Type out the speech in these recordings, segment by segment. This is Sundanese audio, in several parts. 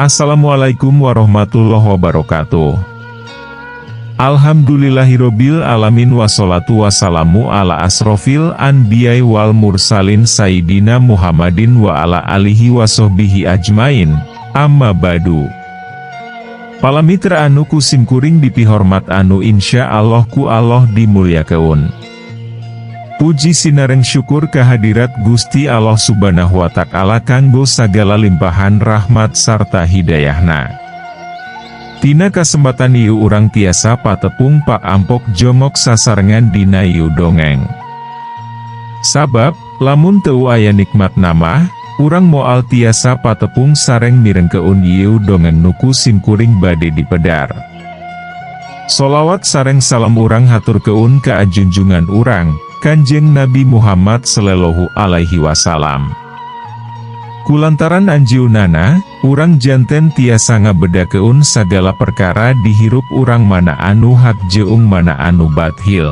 Assalamualaikum warahmatullahi wabarakatuh. Alhamdulillahirobbil alamin wassalatu wassalamu ala asrofil anbiya'i wal mursalin sayyidina Muhammadin wa ala alihi wasohbihi ajmain. Amma ba'du. Pala mitra anu ku simkuring dipihormat anu insya Allah ku Allah dimulyakeun. Puji sinareng syukur kehadirat Gusti Allah Subhanahu wa Ta'ala kanggo sagala limpahan rahmat sarta hidayahna. Tina kasempatan ieu urang tiasa patepung pak ampok jongok sasarengan dina ieu dongeng. Sabab, lamun teu aya nikmat nama, urang moal tiasa patepung sareng mirengkeun ieu dongeng nu ku simkuring bade dipedar. Solawat sareng salam urang haturkeun ka ajunjungan urang, Kanjeng Nabi Muhammad Sallallahu Alaihi Wasallam. Kulantaran anjeunana, urang janten tiasa ngabedakeun sagala perkara dihirup urang mana anu hak jeung mana anu bathil.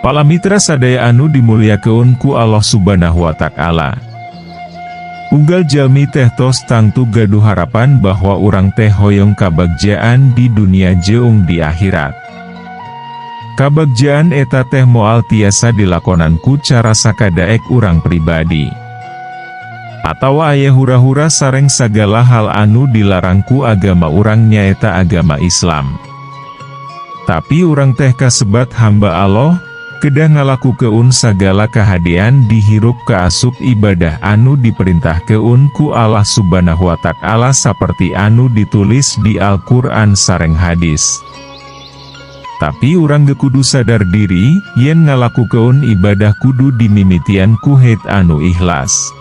Pala mitra sadaya anu dimulyakeun ku Allah Subhanahu wa Ta'ala. Unggal jalmi teh tos tangtu gaduh harapan bahwa urang teh hoyong kabagjaan di dunia jeung di akhirat. Kabagjaan eta teh moal tiasa dilakonan ku cara sakadaek urang pribadi. Atawa aya hura-hura sareng sagala hal anu dilarang ku agama urang nyaeta agama Islam. Tapi urang teh kasebat hamba Allah, kedah ngalakukeun sagala kahadean dihirup kaasup ibadah anu diperintahkeun ku Allah Subhanahu wa Ta'ala saperti anu ditulis di Al-Qur'an sareng hadis. Tapi urang ge kudu sadar diri, yen ngalakukeun ibadah kudu dimimitian ku hate anu ikhlas.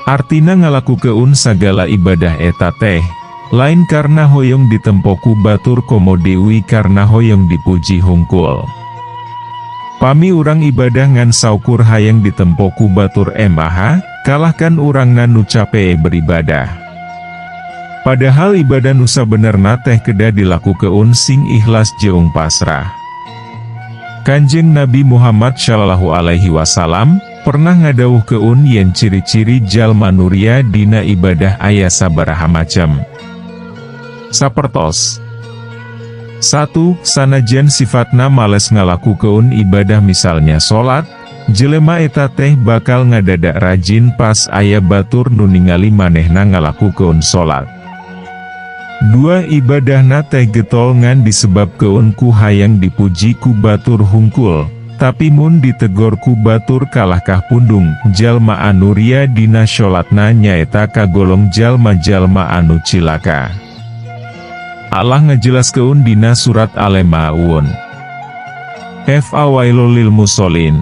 Artina ngalakukeun sagala ibadah eta teh, lain karena hoyong ditempo ku batur komo deui karena hoyong dipuji hungkul. Pami urang ibadah ngan saukur hayang ditempo ku batur mah, kalahkan urangna nu capek beribadah. Padahal ibadah nu sabenerna teh kedah dilakukeun sing ikhlas jeung pasrah. Kanjeng Nabi Muhammad Shallallahu Alaihi Wasallam pernah ngadawuhkeun yen ciri-ciri jalma nu ria dina ibadah aya sabaraha macem. Sapertos 1. Sanajan sifatna males ngalakukeun ibadah misalnya salat, jelema eta teh bakal ngadadak rajin pas aya batur nu ningali manehna ngalakukeun salat. 2. Ibadahna teh getol ngan disebabkeun ku hayang dipuji ku batur hungkul, tapi mun ditegor ku batur kalahkah pundung. Jalma anu ria dina salatna nyaeta kagolong jalma-jalma anu cilaka. Allah ngajelaskeun dina surat Al-Maun. Fa wailul lil musholin.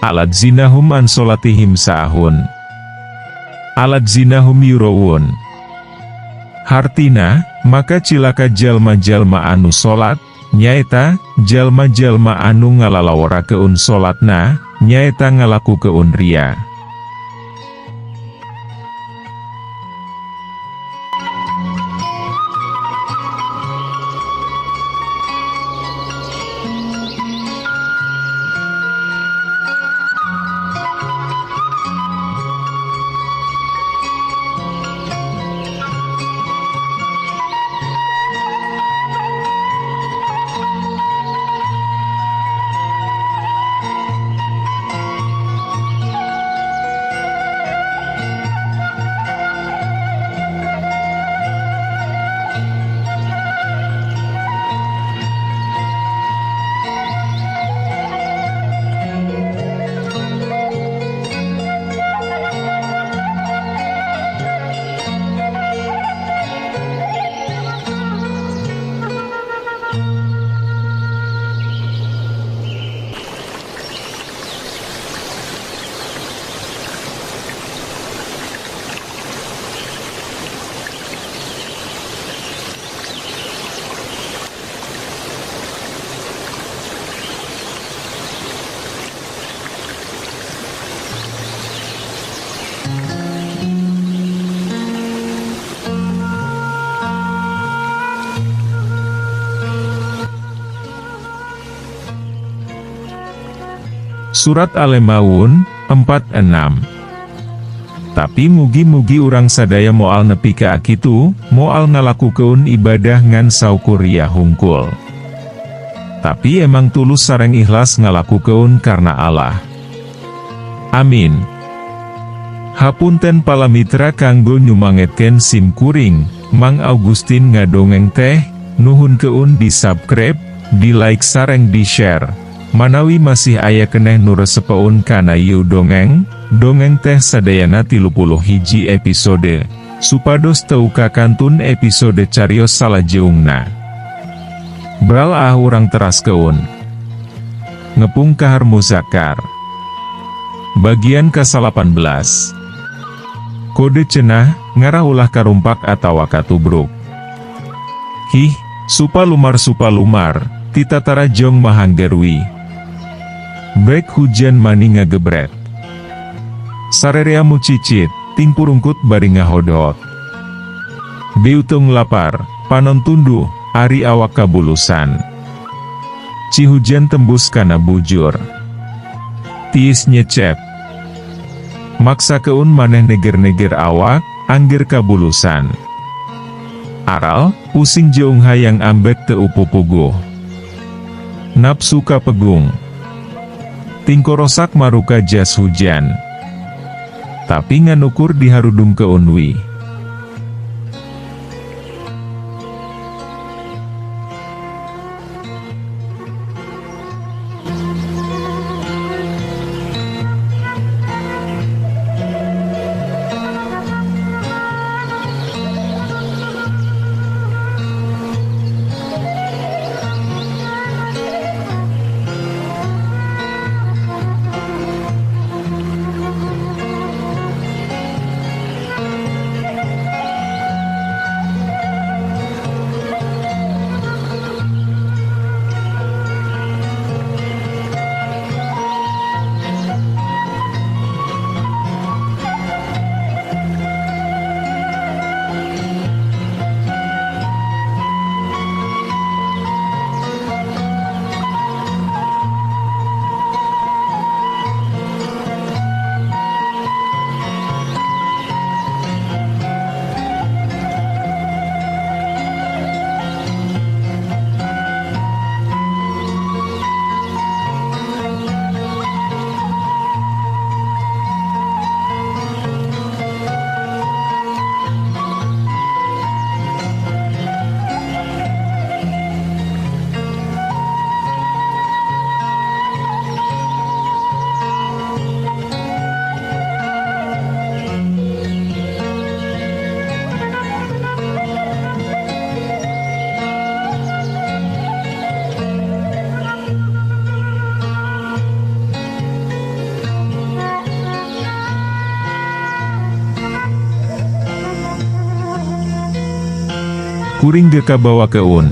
Alladzinahum an sholatihim sahun. Alladzinahum yuraun. Hartina, maka cilaka jalma-jalma anu salat, nyaeta jalma-jalma anu ngalalaworakeun salatna, nyaeta ngalakukeun ria. Surat Al-Maun, 46. Tapi mugi-mugi urang sadaya moal nepi ka kitu, moal ngalakukeun ibadah ngan saukur ria hungkul. Tapi emang tulus sareng ikhlas ngalakukeun karena Allah. Amin. Hapunten palamitra kanggo nyumangetkeun sim kuring, Mang Augustin ngadongeng teh, nuhunkeun di subscribe, di like sareng di share. Manawi masih aya keneh nu resepeun kana ieu dongeng, dongeng teh sadayana 31 episode, supados teu kakantun episode carios salajeungna. Bral ah, urang teraskeun. Ngepung Kahar Muzakkar. Bagian ke-18. Kode cenah, ngarah ulah karumpak atawa katubruk. Hih, supa lumar supa lumar, titatara jong mahanggerwi. Brek hujan mani ngagebret. Sarerea mucicit, tingpurungkut bari ngahodot. Beuteung lapar, panon tunduh, ari awak kabulusan. Cihujan tembus kana bujur. Tiis nyecep. Maksakeun maneh neger-neger awak, angger kabulusan. Aral, pusing jeung hayang ambek teu pupuguh. Napsu kapegung. Tingkorosak maruka jas hujan. Tapi ngan ukur diharudungkeun we. Kuring ge kabawakeun.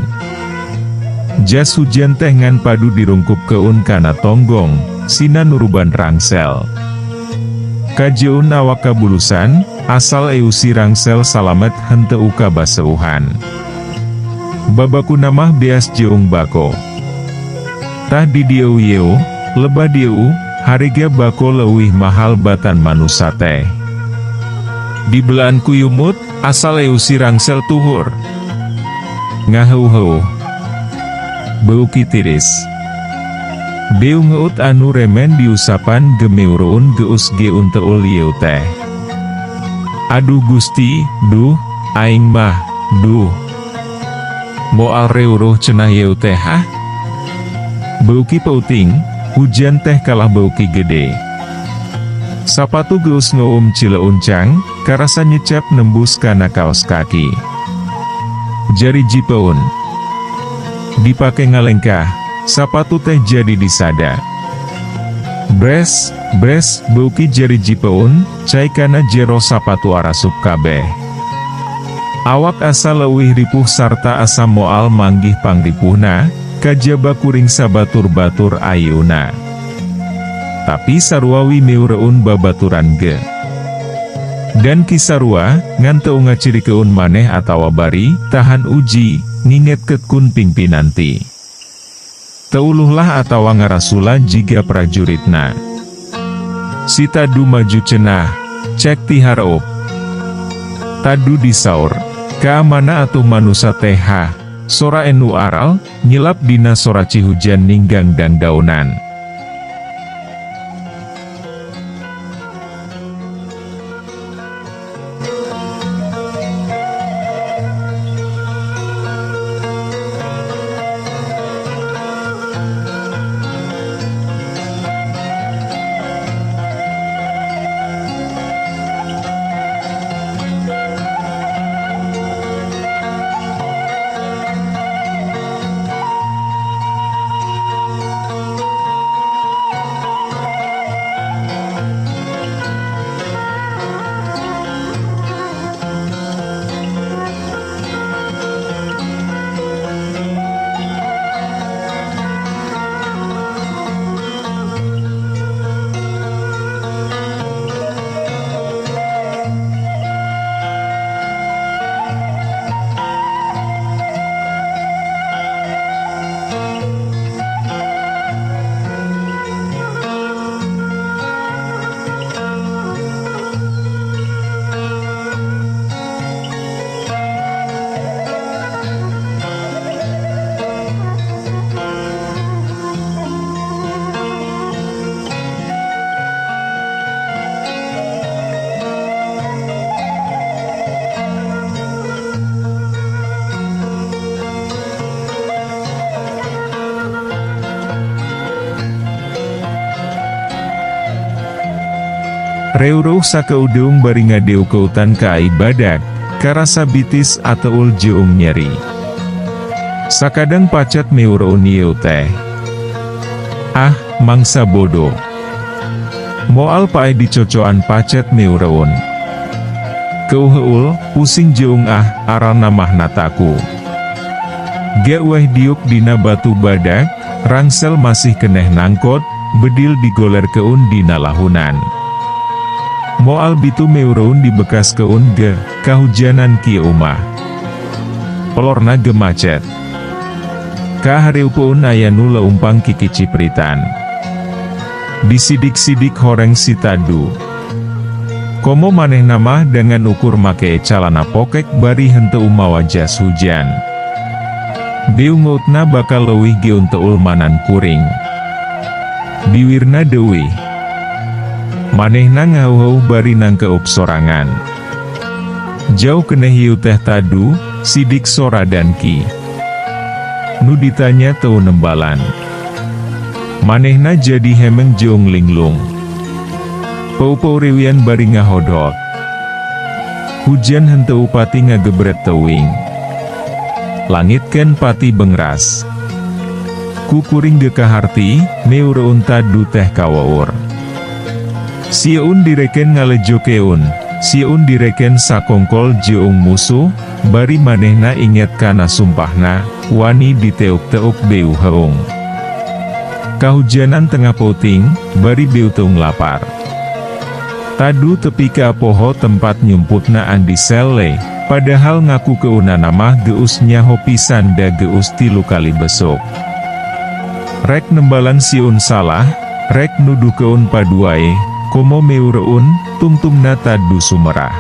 Jas hujan teh ngan padu dirungkupkeun kana tonggong, sina nuruban rangsel. Kajeun awak kabulusan, asal eusi rangsel salamet henteu kabaseuhan. Babakuna mah beas jeung bako. Tah di dieu yeu, lebah dieu, harega bako leuwih mahal batan manusa teh. Dibelaan ku yumut, asal eusi rangsel tuhur. Ngaheuh-heuh. Beuki tiris. Beungeut anu remen diusapan gemeureun geus geunteul ieu teh. Aduh Gusti, duh, aing mah, duh. Moal reuruh cenah ieu teh hah? Beuki peuting, hujan teh kalah beuki gede. Sapatu geus ngoum cileuncang, karasa nyecep nembus kana kaos kaki. Jariji peun. Dipake ngalengkah, sapatu teh jadi disada. Bres, bres, beuki jariji peun, cai kana jero sapatu arasup kabeh. Awak asa leuwih ripuh sarta asa moal manggih pangripuhna, kajaba kuring sabatur-batur ayeuna. Tapi sarua we meureun babaturan ge. Dan kisarua, ngan teu ngacirikeun maneh atawa bari, tahan uji, ngingetkeun ping pinanti. Teuluhlah atawa ngarasula jiga prajuritna. Si Tadu maju cenah, cek ti hareup. Tadu disaur, ka mana atuh manusa teh hah, sora enu aral, nyilap dina sora cihujan ninggang dangdaunan. Reureuh sakeudeung bari ngadeukeutan ka ai badak, karasa bitis ateul jeung nyeri. Sakadang pacet meureun ieu teh. Ah, mangsa bodoh. Moal paeh dicocoan pacet meureun. Keuheul, pusing jeung ah, aralna mah nataku. Ge weh diuk dina batu badak, rangsel masih keneh nangkot, bedil digolerkeun dina lahunan. Moal bitu meureun dibekaskeun ge, kahujanan kieu mah. Pelorna ge macet. Kahareupeun aya nu leumpang kikicipritan. Disidik-sidik horeng si Tadu. Komo manehna mah dengan ukur make calana pokek bari henteu mawa jas hujan. Beungeutna bakal leuwih geun teul manan kuring. Biwirna deuih. Manehna ngaheuheuh bari nangkeup sorangan. Jauh keneh ieu teh Tadu, sidik sora dan ki. Nu ditanya teu nembalan. Manehna jadi hemeng jeung linglung. Peu-peu riwian bari ngahodot. Hujan henteu pati ngagebret teuing. Langit ken pati bengras. Ku kuring ge kaharti, meureun Tadu teh kaweur. Sieun direken ngalejokeun, sieun direken sakongkol jeung musuh, bari manehna inget kana sumpahna, wani diteuk-teuk beu heung. Kahujanan tengah peuting, bari beuteung lapar. Tadu tepi ka poho tempat nyumputna Andi Selle, padahal ngaku keunana mah geus nyaho pisan da geus 3 kali besuk. Rek nembalan sieun salah, rek nuduhkeun paduae, komo meureun, tungtungna Tadu sumerah.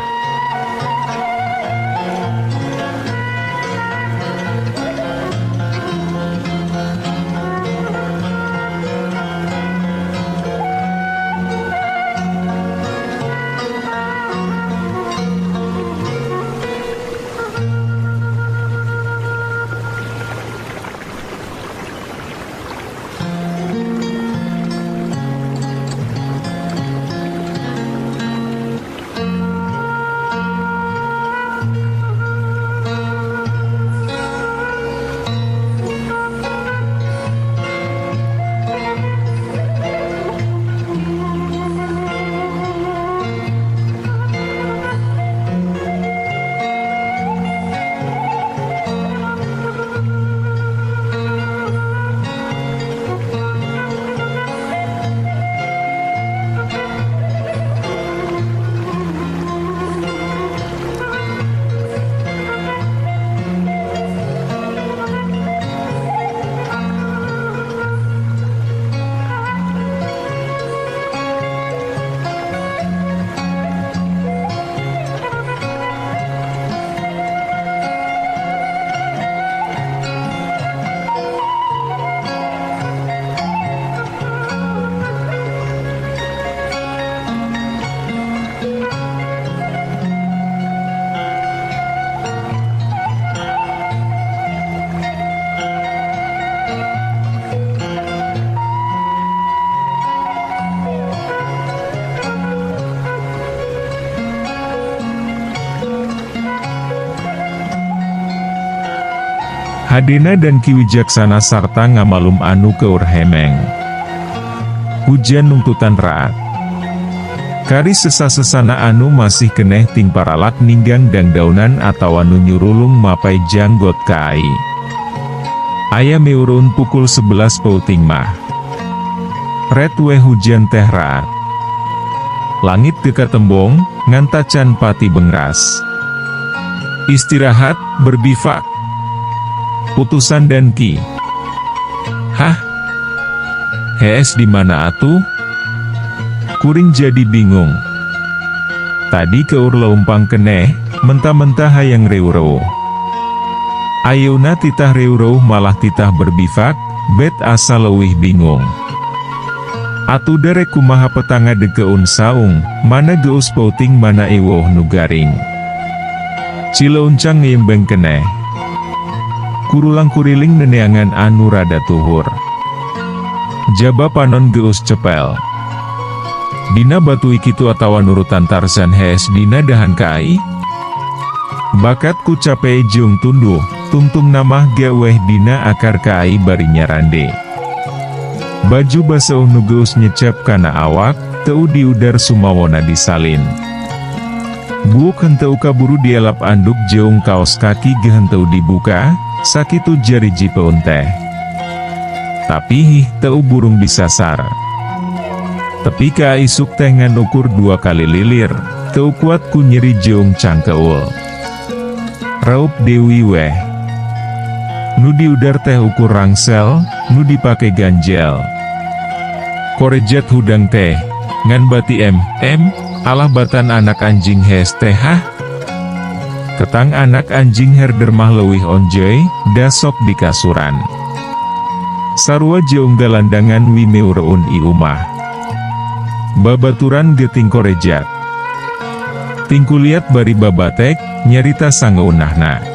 Hadena dan Ki Wijaksana sarta ngamalum anu keur hemeng. Hujan nungtutan raat. Kari sesa-sesana anu masih keneh ting paralak ninggang dangdaunan atawa nu nyurulung mapai janggot ka ai. Aya meureun pukul 11 peuting mah. Ret weh hujan teh raat. Langit ge katembong, ngan tacan pati bengras. Istirahat, berbivak. Putusan dan Ki. Hah? Hees di mana atuh? Kuring jadi bingung. Tadi keur leumpang keneh, mentah-mentah hayang reureuh. Ayeuna titah reureuh malah titah berbivak, bet asa leuwih bingung. Atuh rek kumaha petang ngadekeun saung, mana geus peuting mana eweuh nu garing. Cileuncang ngeyembeng keneh. Kurulang kuriling neneangan anu rada tuhur. Jaba panon geus cepel. Dina batu kitu atawa nurutan Tarzan hees dina dahan kai? Bakat ku cape jeung tunduh, tungtungna mah ge weh dina akar kai bari nyarande. Baju baseuh nu geus nyecep kana awak, teu diudar sumawona disalin. Buuk henteu kaburu dielap anduk jeung kaos kaki ge henteu dibuka, sakitu jariji peun teh. Tapi hih teu burung disasar. Tepi ka isuk teh ngan ukur dua kali lilir, teu kuat ku nyeri jeung cangkeul. Raup deui weh. Nu diudar teh ukur rangsel, nu dipake ganjel. Korejat hudang teh, ngan bati m, m, alah batan anak anjing hees teh hah? Ketang anak anjing herder mah leuwih onjoy, da sok dikasuran. Sarua jeung galandangan wi meureun i umah. Babaturan ge ting korejat. Ting kuliat bari babatek, nyarita sangeunahna.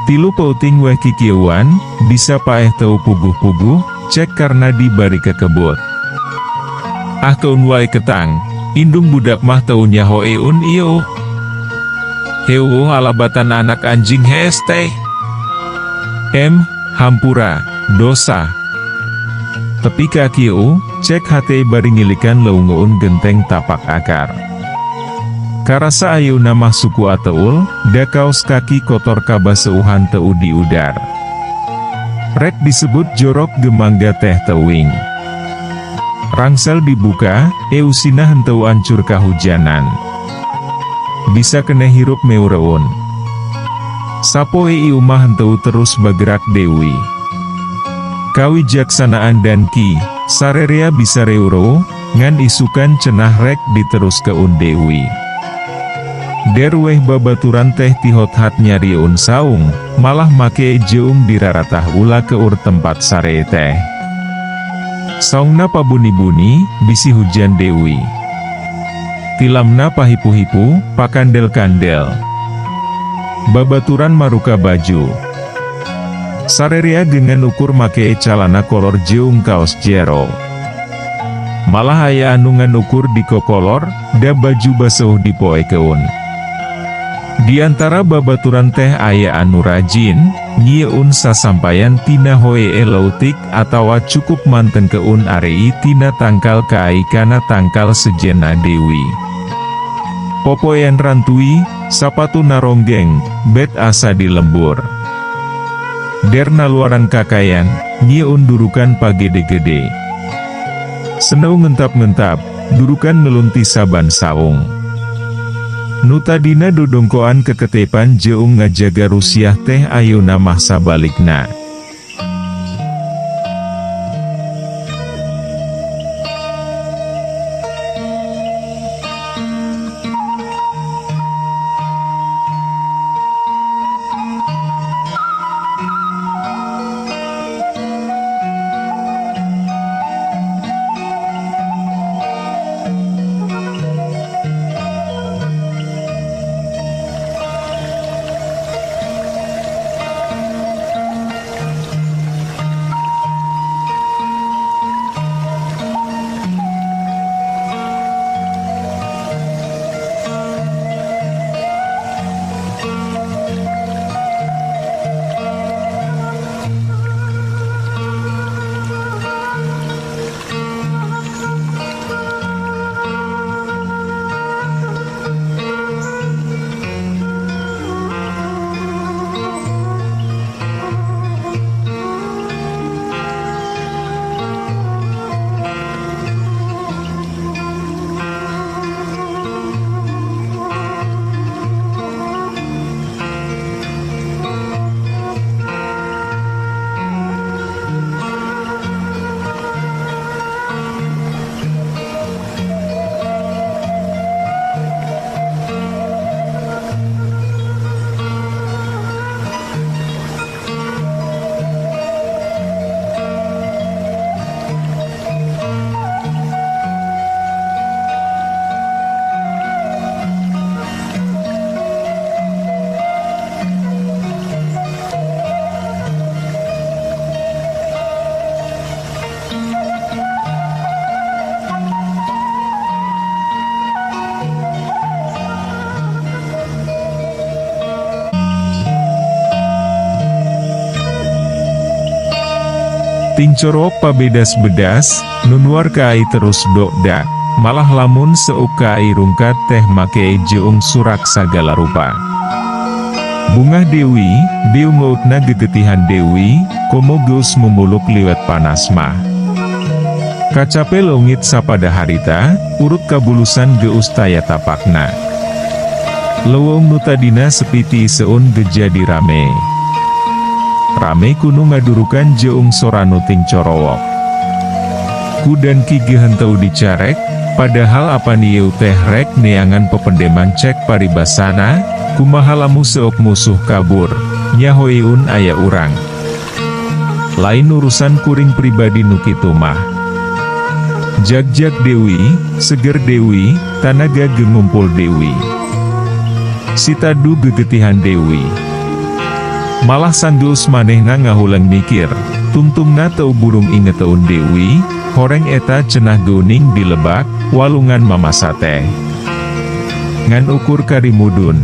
Tilu peuting weh kikieuan, bisa paeh teu puguh-puguh, cek Karnadi bari kekebut. Ah keun wae ketang, indung budak mah teu nyahoeun ieu. Heueuh alabatan anak anjing hees teh. Em, hampura, dosa. Tepi ka kieu, cek hate bari ngilikan leungeun genteng tapak akar. Karasa ayeuna mah suku ateul, da kaos kaki kotor kabaseuhan teu diudar. Rek disebut jorok ge mangga teh teuing. Rangsel dibuka, eusina henteu ancur kahujanan. Bisa keneh hirup meureun. Sapoe ieu mah henteu terus bagerak deui. Kawijaksanaan dan ki, sarerea bisa reureuh, ngan isukan cenah rek diteruskeun deui. Der weh babaturan teh tihothat nyarieun saung, malah make jeung diraratah ula keur tempat sare teh. Saungna pabuni-buni, bisi hujan deui. Tilamna pahipu-hipu, pakandel-kandel. Babaturan maruka baju. Sarerea dengan ukur make calana kolor jeung kaos jero. Malah aya anu ngan ukur di kokolor, da baju baseuh dipoekeun. Di antara babaturan teh aya anu rajin, nyieun sasampayan tina hoe leutik atawa cukup mantengkeun arei tina tangkal kaai kana tangkal sejenna Dewi. Popoean rantui, sapatu naronggeng, bet asa di lembur. Der naluaran kakayan, nyieun durukan pagede-gede. Seneu ngentap-ngentap, durukan ngelunti saban saung. Nu tadina dodongkoan keketepan jeung ngajaga rusiah teh ayeuna mah sabalikna. Tingcorowok pabedas-bedas, nunuar kaai terus dokdak, malah lamun seuk kaai rungkat teh make jeung surak sagala rupa. Bungah Dewi, beungeutna gegetihan Dewi, komo geus mumuluk liwet panas mah. Kacape leungit sapada harita, urut kabulusan geus taya tapakna. Leuweung nu tadina sepi tiiseun ge jadi rame. Rame kunu ngadurukan jeung soranu tingcorowok. Ku dan ki ge henteu dicarek, padahal apan ieu teh rek neangan pependeman cek paribasana, kumaha lamu seok musuh kabur, nyahoeun aya urang. Lain urusan kuring pribadi nu kitu mah. Jagjag Dewi, seger Dewi, tanaga ge ngumpul Dewi. Sitadu gegetihan Dewi. Malah sanggeus manehna ngahuleng mikir, tungtungna teu burung ingeteun Dewi, horeng eta cenah geuning di lebak, walungan mamasa teh. Ngan ukur karimudun.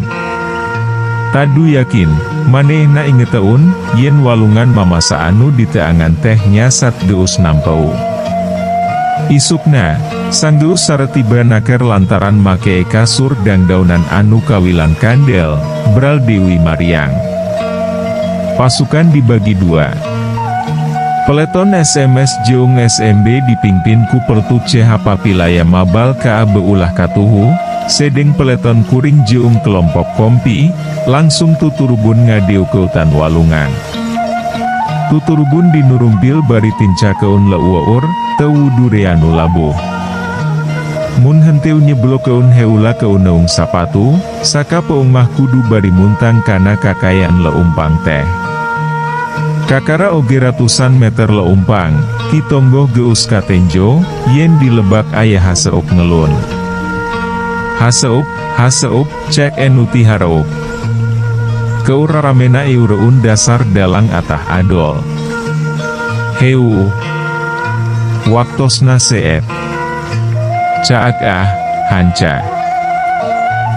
Tadu yakin, manehna ingeteun, yen walungan mamasa anu diteangan teh nyasat geus nampeu. Isukna, sanggeus saretiba naker lantaran make kasur dangdaunan anu kawilang kandel, bral Dewi Mariang. Pasukan dibagi dua. Peleton SMS jeung SMB dipimpin ku Peltu CH Papilaya Mabal KAB ulah katuhu, sedeng peleton kuring jeung kelompok kompi, langsung tuturubun ngadeukeuteutan walungan. Tuturubun dinurumpil bari tincakeun leueur, teu wudureanu labuh. Mun henteu nyeblokeun heula keuneung sapatu, sakapeung mah kudu bari muntang kana kakayan leumpang teh. Kakara oge ratusan meter leumpang, Ki Tonggoh geus katenjo, yen di lebak aya haseuk ngelun. Haseup, haseup, cek enu tihareup. Keur raramena eureun dasar dalang atah adol. Heu. Waktosna seep. Caag ah, hanca.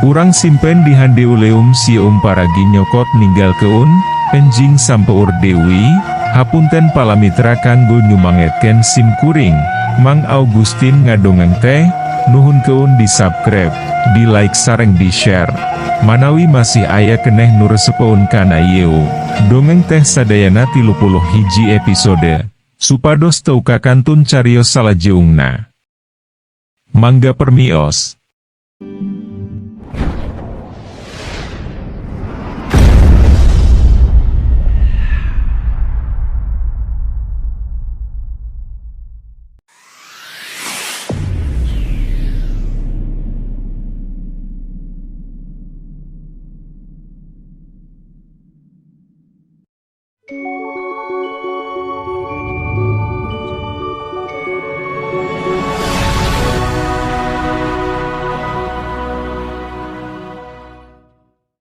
Urang simpen di handeuleum sieum paragi nyokot ninggalkeun, enjing sampeur deui, hapunten palamitra kanggo nyumangetkeun sim kuring, Mang Augustin ngadongeng teh, nuhunkeun di subscribe, di like sareng di share. Manawi masih aya keneh nu resepeun kana ieu dongeng teh sadayana 31 episode, supados teu kakantun carios salajeungna. Mangga permios.